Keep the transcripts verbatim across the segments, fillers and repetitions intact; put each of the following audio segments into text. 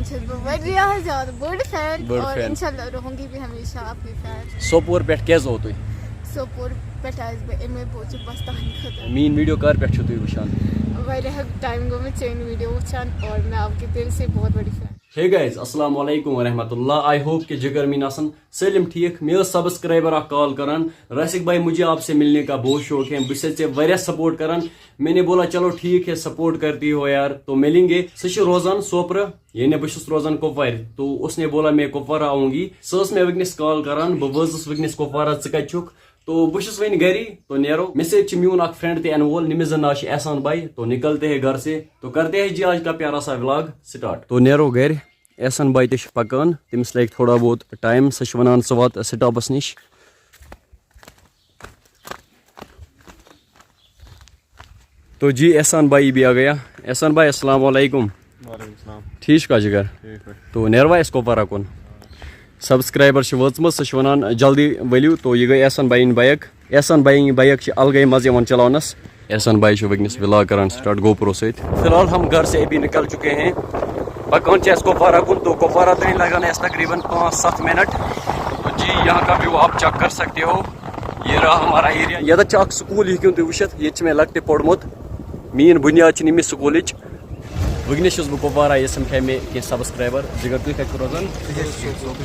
چھَس بہٕ واریاہ زیادٕ بٔڑ فین بٔڑ اور فین۔ انشاء اللہ رہوں گی بھی ہمیشہ آپ کی فین۔ سوپور پٮ۪ٹھ کیٛازِ آو تُہۍ؟ سوپور پٮ۪ٹھ آیَس بہٕ اَمے موٗجوٗب بس تُہنٛدِ خٲطرٕ۔ میٛٲنۍ ویٖڈیو کر پٮ۪ٹھ چھِو تُہۍ وٕچھان؟ واریاہ ٹائم گوٚو مےٚ چٲنۍ ویٖڈیو وٕچھان اور میں آپ کے دل سے بہت بڑی فین۔ Hey guys, السلام علیکم ورحمۃ اللہ۔ I hope کہ جگر میٖن آسن سٲلِم ٹھیٖک۔ مےٚ ٲس سبسکرایبر اکھ کال کران، راسک بھائی، مجھے آپ سے ملنے کا بہت شوق ہے، بہٕ چھُسے ژےٚ واریاہ سپورٹ کران۔ میں نے بولا چلو ٹھیٖک ہے، سپورٹ کرتی ہو یار، تو ملیں گے۔ سُہ چھُ روزان سوپرٕ، یعنی بہٕ چھُس روزان کۄپوارِ۔ تو اس نے بولا میں کپوارہ آؤں گی۔ سۄ ٲس مےٚ وٕنکیٚنس کال کران، بہٕ وٲژٕس وٕنکیٚنس کۄپوارہ، ژٕ کَتہِ چھُکھ؟ تو بہٕ چھُس وۄنۍ گَری، تو نیرو۔ مےٚ سۭتۍ چھُ میون اکھ فرینڈ تہِ یِنہٕ وول، نٔمِس زَن ناو چھُ احسان بھائی۔ تو نکلتے ہیں گھر سے، تو کرتے ہیں جی آج کا پیارا سا ولاگ سٹارٹ۔ تو نیرو گَرِ، احسان بھائی تہِ چھُ پکان، تٔمِس لگہِ تھوڑا بہت ٹائم۔ سۄ چھِ وَنان ژٕ وات سٹاپس نِش۔ تو جی احسان بھائی بھی آ گیا۔ احسان بھائی، السلام علیکم۔ وعلیکم السلام۔ ٹھیٖک چھُکھا جگر؟ ٹھیٖک پٲٹھۍ۔ تو نیروا أسۍ کۄپوارہ کُن؟ سبسکرایبر چھِ وٲژمٕژ، سۄ چھِ وَنان جلدی ؤلِو۔ تو یہِ گٔے احسان بھائی یِنۍ بایک۔ احسان بھائی یِنۍ بایک چھِ الگٕے مَزٕ یِوان چلاونَس۔ احسان بھائی چھُ وٕنکیٚنَس ولاگ کران سٹارٹ گوپرو سۭتۍ۔ فی الحال ہم گھر سے ابھی نکل چکے ہیں۔ پکان چھِ أسۍ کۄپوارہ کُن، تو کۄپوارہ تانۍ لگان اَسہِ تقریباً پانٛژھ ستھ منٹ۔ تو جی یہاں کا ویو آپ چیک کر سکتے ہو۔ یہ رہا ہمارا ایریا۔ ییٚتٮ۪تھ چھُ اکھ سکوٗل، یہِ ہیٚکِو تُہۍ وٕچھِتھ، ییٚتہِ چھِ مےٚ لۄکٹہِ پوٚرمُت۔ میٲنۍ بُنیاد چھِ نِمِتھ سکوٗلٕچ۔ وٕنکیٚنَس چھُس بہٕ کۄپوارہ، یہِ سَمکھے مےٚ کینٛہہ سبسکرایبر۔ جگر، تُہۍ کَتہِ چھِو روزان؟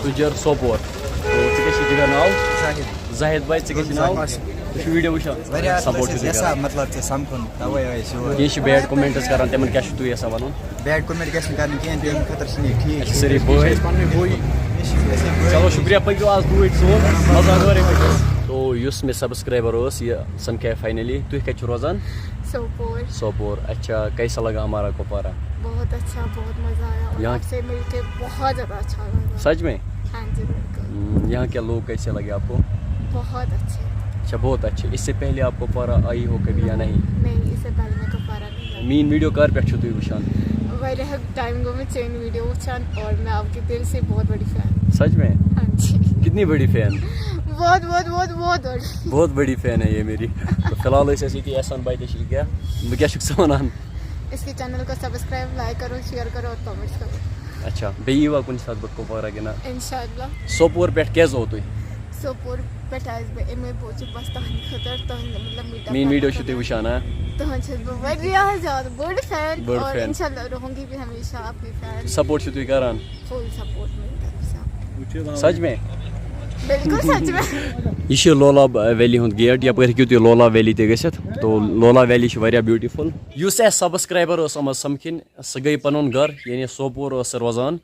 تُہۍ جگر سوپور۔ تو ژٕ کیٛاہ چھِ جگر ناو؟ زاہد۔ زاہد بھائی، ژٕ کیٛاہ چھِ ناو؟ زاہد۔ ژٕ چھُ ویٖڈیو وٕچھان؟ واریاہ سپورٹ اَصٕل چھُ یَژھان کران۔ مطلب ژےٚ سَمکھُن، تَوَے آے أسۍ یور۔ کینٛہہ چھِ بیڈ کومینٹس کران، تِمن کیٛاہ چھُو تُہۍ یَژھان وَنُن؟ بیڈ کومینٹ گژھِ نہٕ کَرٕنۍ کینٛہہ، تَمہِ خٲطرٕ چھِنہٕ یہِ ٹھیٖک۔ اَسہِ چھِ سٲری بٲے۔ أسۍ چھِ پنٕنۍ بٲے۔ چلو شُکریہ، پٔکِو آز توٗرۍ سون مزٕ آو وارے پٲٹھۍ۔ تو یُس مےٚ سبسکرایبر اوس، یہِ سَمکھے فاینلی۔ تُہۍ کَتہِ چھِو روزان؟ سوپور۔ سوپور۔ اچھا، کیسا لگا ہمارا کپوارہ؟ بہت اچھا، بہت مزہ آیا اور یہاں آپ سے مل کے بہت زیادہ اچھا لگا۔ سچ میں؟ ہاں جی، بالکل۔ ہم، یہاں کے لوگ کیسے لگے آپ کو؟ بہت اچھے۔ اچھا، بہت اچھے۔ اس سے پہلے آپ کپوارہ آئی ہو کبھی یا نہیں؟ نہیں، اس سے پہلے میں کپوارہ نہیں آئی۔ میٲنۍ ویٖڈیو کر پٮ۪ٹھ چھِو تُہۍ وٕچھان؟ واریاہ ٹائم گوٚو مےٚ چٲنۍ ویٖڈیو وٕچھان اور میں آپ کے دل سے بہت بڑی فین۔ سچ میں؟ ہاں جی۔ کتنی بڑی فین؟ بہت بہت بہت بہت بڑی۔ بہت بڑی فین ہے یہ میری۔ تو فی الحال ٲسۍ أسۍ ییٚتی احسان بھائی تہِ چھِ ییٚکیٛاہ۔ بہٕ کیٛاہ چھُکھ ژٕ وَنان؟ اس کے چینل کو سبسکرائب، لائک کرو، شیئر کرو اور کمنٹس کرو۔ اچھا، بیٚیہِ ییٖوا کُنہِ ساتہٕ بہٕ کُپوارہ کِنہٕ؟ انشاءاللہ۔ سوپور پٮ۪ٹھ کیٛازِ آو تُہۍ؟ سوپور پٮ۪ٹھ آیس بہٕ اَمے موٗجوٗب بس تُہنٛدِ خٲطرٕ، تُہنٛد مطلب meet up میٛٲنۍ ویٖڈیو کرنہٕ چھِو تُہۍ خٲطرٕ۔ وٕچھان، ہا؟ تُہنٛد چھَس بہٕ واریاہ زیادٕ بٔڑ فین بٔڑ اور فین۔ انشاءاللہ رہوں گی بھی ہمیشہ آپ کی فین۔ سپورٹ چھِو تُہۍ کران؟ فل سپورٹ میری طرف سے۔ سچ میں؟ بالکل سچ میں۔ یہِ چھِ لولاب ویلی ہُنٛد گیٹ، یَپٲرۍ ہیٚکِو تُہۍ لولاب ویلی تہِ گٔژھِتھ۔ تو لولاب ویلی چھِ واریاہ بیوٹیفل۔ یُس اَسہِ سبسکرایبر اوس آمُت سَمکھِنۍ، سُہ گٔے پَنُن گَرٕ، یعنی سوپور اوس سُہ روزان۔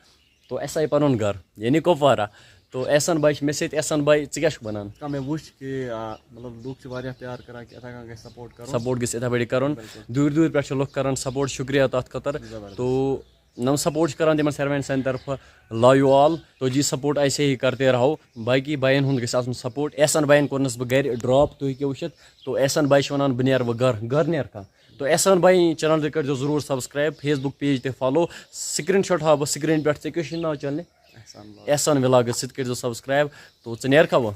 تو اَسہِ آیہِ پَنُن گَرٕ، یعنی کۄپوارہ۔ تو احسان بھائی چھِ مےٚ سۭتۍ۔ احسان بھائی، ژٕ کیٛاہ چھُکھ وَنان؟ کانٛہہ مےٚ وٕچھ کہِ آ، مطلب لُکھ چھِ واریاہ پیار کران کہِ یِتھے کٔنۍ گژھِ سپورٹ کرُن۔ سپورٹ گژھِ یِتھے پٲٹھۍ کرُن۔ بِلکُل۔ دوٗرِ دوٗرِ پٮ۪ٹھ چھِ لُکھ کران سپورٹ، شُکریہ تَتھ خٲطرٕ۔ زبردست۔ تو نم سپورٹ چھِ کران تِمن ساروین سانہِ طرفہٕ، love you all۔ تو جی سپورٹ ایسے ہی کرتے رہو، باقی بھائین ہُنٛد گژھِ آسُن سپورٹ۔ احسان بھاین کوٚرنَس بہٕ گرِ ڈراپ، تُہۍ ہیٚکِو وٕچھِتھ۔ تو احسان بھائی چھِ وَنان بہٕ نیرٕ وۄنۍ گرٕ، گرٕ نیرٕ کانٛہہ۔ تو احسان بھائی چینل تہِ کٔرۍزیو ضروٗر سبسکرایب، Facebook پیج تہِ فالو، سکرین شاٹ ہاوٕ بہٕ سکرین پٮ۪ٹھ۔ ژےٚ کیٛاہ چھُے ناو چینلہِ؟ احسان بھائی۔ احسان ولاگز، سُہ تہِ کٔرۍزیو سبسکرایب۔ تو ژٕ نیرکھا وۄنۍ؟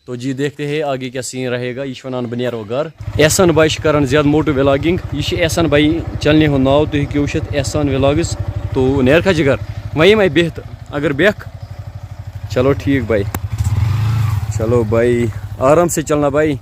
تو جی دیکھتے ہیں آگے کیا سین رہے گا۔ یہِ چھُ وَنان بہٕ نیرٕ وۄنۍ گرٕ۔ احسان بھائی چھِ کران زیادٕ موٹو ولاگنگ۔ یہِ چھِ احسان بھائی چینلہِ ہُنٛد ناو، تُہۍ ہیٚکِو وٕچھِتھ احسان ولاگز۔ تو نیرکھا جگر؟ وۄنۍ یِمَے بِہِتھ، اگر بیٚکھ۔ چلو ٹھیٖک بھائی۔ چلو بھائی، آرام سے چلنا بھائی۔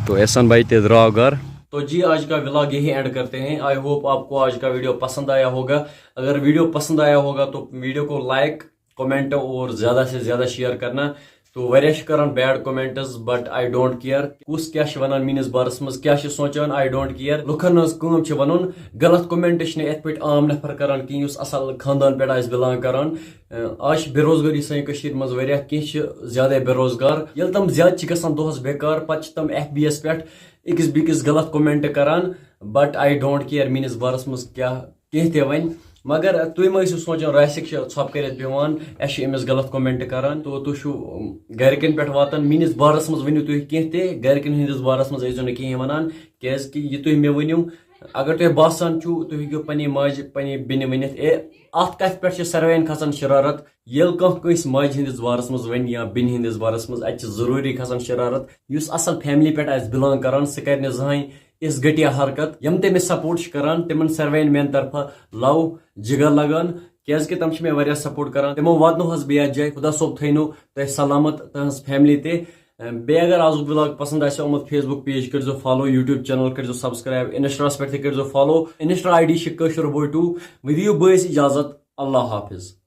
تو احسان بھائی تہِ درٛاو گرٕ۔ تو جی آج کا ولاگ یہی اینڈ کرتے ہیں۔ آئی ہوپ آپ کو آج کا ویڈیو پسند آیا ہوگا۔ اگر ویڈیو پسند آیا ہوگا تو ویڈیو کو لائک، کمنٹ اور زیادہ سے زیادہ شیئر کرنا۔ تو واریاہ چھِ کران bad comments, but I don't care۔ کُس کیٛاہ چھِ وَنان میٛٲنِس بارس منٛز، کیٛاہ چھِ سونٛچان، I don't care۔ لُکن ہٕنٛز کٲم چھِ وَنُن، غلط کمنٹ چھِنہٕ یِتھ پٲٹھۍ عام نفر کران کِہیٖنۍ، یُس اصل خاندان پٮ۪ٹھ آسہِ بِلانگ کران۔ اَ، آز چھِ بے روزگٲری سانہِ کٔشیٖرِ منٛز واریاہ، کینٛہہ چھِ زیادَے بے روزگار۔ ییٚلہِ تِم زیادٕ چھِ گژھان دۄہس بیکار، پتہٕ چھِ تِم ایف بی یَس پٮ۪ٹھ أکِس بیٚکِس غلط کمنٹ کران، but I don't care میٛٲنِس بارس منٛز کیٛاہ کینٛہہ تہِ وَنہِ۔ مگر تُہۍ مہ ٲسِو سونٛچان راسِک چھِ ژھۄپہٕ کٔرِتھ بیٚہوان، اَسہِ چھِ أمِس غلط کمنٹ کران۔ تو تُہۍ چھِو گرِکٮ۪ن پٮ۪ٹھ واتان، میٛٲنِس بارس منٛز ؤنِو تُہۍ کینٛہہ تہِ، گرِکٮ۪ن ہٕنٛدِس بارس منٛز ٲسۍزیو نہٕ کِہیٖنۍ وَنان، کیٛازِ کہِ یہِ تُہۍ مےٚ ؤنِو، اگر تۄہہِ باسان چھُو، تُہۍ ہیٚکِو پنٛنہِ ماجہِ، پنٛنہِ بیٚنہِ ؤنِتھ، اے، اَتھ کَتھِ پٮ۪ٹھ چھِ ساروِیَن کھسان شرارت، ییٚلہِ کانٛہہ کٲنٛسہِ ماجہِ ہٕنٛدِس بارس منٛز وَنہِ یا بیٚنہِ ہٕنٛدِس بارس منٛز، اَتہِ چھِ ضروٗری کھسان شرارت۔ یُس اَصٕل فیملی پٮ۪ٹھ آسہِ بِلانگ کران، سُہ کَرِ نہٕ زٕہٕنۍ یِژھ گھٹیا حرکت۔ یِم تہِ مےٚ سپورٹ چھِ کران، تِمن ساروین میانہِ طرفہٕ لو جگر لگان، کیازِ کہِ تِم چھِ مےٚ واریاہ سپورٹ کران۔ تِمو واتنو حظ بہٕ یتھ جایہِ۔ خدا صٲب تھٲینو تۄہہِ سلامت، تہنٛز فیملی تہِ۔ بیٚیہِ اگر آزُک ولاگ پسند آسہِ آمُت، فیس بُک پیج کٔرزیو فالو، یوٹیوب چینل کٔرزیو سبسکرائب، انسٹاہس پٮ۪ٹھ تہِ کٔرزیو فالو۔ انسٹا آئی ڈی چھِ کٲشُر بوے ٹو۔ وۄنۍ دِیِو بٲیِس اجازت، اللہ حافظ۔